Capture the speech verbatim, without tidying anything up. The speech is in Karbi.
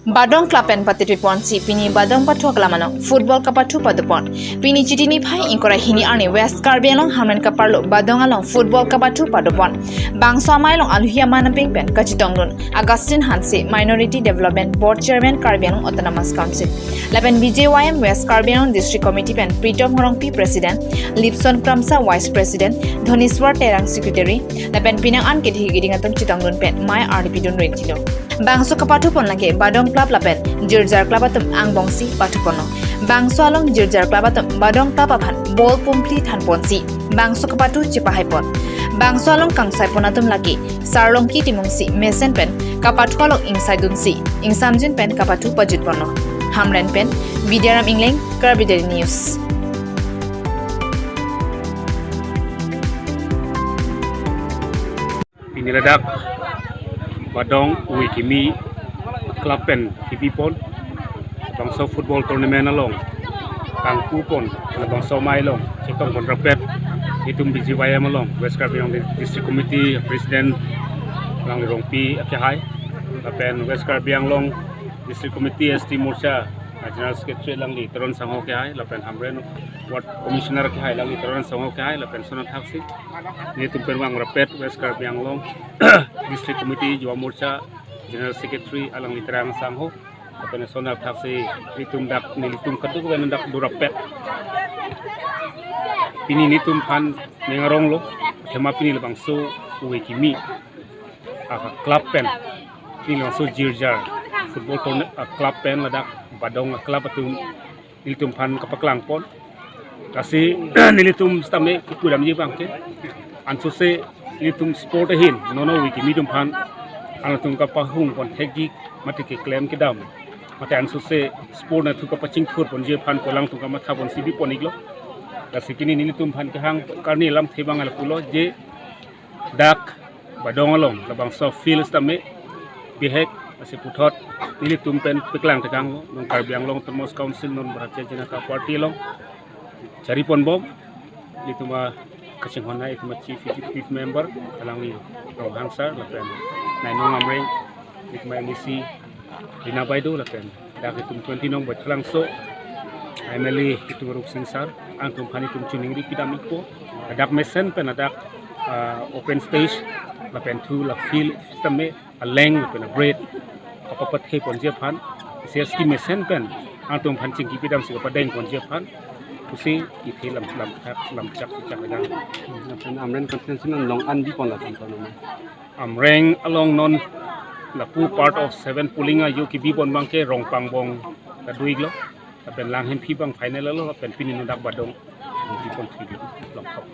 Badong Club pen patitipon si pini Badong pathu aklam along football kapathu padopon. Pini Chiti niphai ingkoi ra hini arni West Karbi Anglong Hamren kaparlo Badong along football kapathu padopon. Bangso amei along aluhi aman apeng pen kachetongdun Augustine Hanse, Minority Development Board Chairman, Karbi Anglong Autonomous Council, lapen B J Y M West Karbi Anglong District Committee pen Pritom Horongpi, President, Lipson Kramsa, Vice President, Dhoneswar Terang, Secretary, lapen penang an kedhi keding atum chetongdun pen mei ardi pidun rentilo. Bangso kapathupon lake Badong Club lapen Jirjar Club atum angbongsi pathuponlo. Bangso along Jirjar Club atum Badong Club aphan ball pumphli thanponsi bangso kapathu chepahaipon. Bangso along kangsaipon atum lake Sarlongki Timungsi mesen pen kapathu along ingsaidunsi ingsamjin pen kapathu pajutponlo. Hamren pen Vidyaram Engleng, Karbi Daily News. Pini ladak Badong Uwe Kimi Club pen kibipon bangso football tournament along kangpupon, labangso amei along chetongpon rapet itum B J Y M along, West Karbi Anglong District Committee President alangli Rongpi akehai, lapen West Karbi Anglong District Committee S T Morcha General Secretary alangli Teron Sangho akehai, lapen Hamren Ward Commissioner akehai alangli Teron Sangho akehai, lapen lason athaksi nelitum pen vang rapet West Karbi Anglong District Committee Yuva Morcha General Secretary alangli Terang Sangho, lapen lason athaksi nelitum dak, nelitum kadokave dak do rapet. Pini nelitum aphan ning aronglo, athema pini labangso Uwe Kimi a club pen, pini labangso Jirjar football tourna-, a club pen ladak Badong a club atum nelitum aphan kapaklangpon. Lasi nelitum sitame kipudamji abangke, ansose nelitum sport ahin non Uwe Kimi atum aphan, alangtum kapahungpon thekji mate keklem kedam, mate ansose sport nathu kapachingthurponji aphan ko alangtum kamathaponsi bipon-iklo. Lasi pini nelitum aphan kehang karni alamthe abang lapulo je dak Badong along labangso field sitame bihek, lasi puthot nelitum pen paklang tekanglo, non Karbi Anglong Autonomous Council, non Bharatiya Janata Party along chariponbom. Nelitum akachinghon hai itum a Chief Executive Member alangli Ronghang Sir, lapen Nainong Amreng, itum a M A C Rina Baido, lapen dak itum twenty nong Baithalangso M L A itum Rup Sing Sar, alangtum aphan itum choningri pidam-ikpo. Ladak mesen pen ladak, ah, open stage lapen thu la field sitame aleng lapen abreadth kapapatheponji aphan, C S K mesen pen alangtum aphan chingki pidamsi kapadengponji aphan pusi kethe lam, lamchak, lamchak chak ajang. Lapen Amreng constituency non long an bipon lapen kono ma? Amreng along non lapu part of seven polling a-unit kibipon abangke Rongpangbong ta do-iklo, lapen Langhemphi abang final lo, lapen pini non dak Badong bipon thilo, long thok.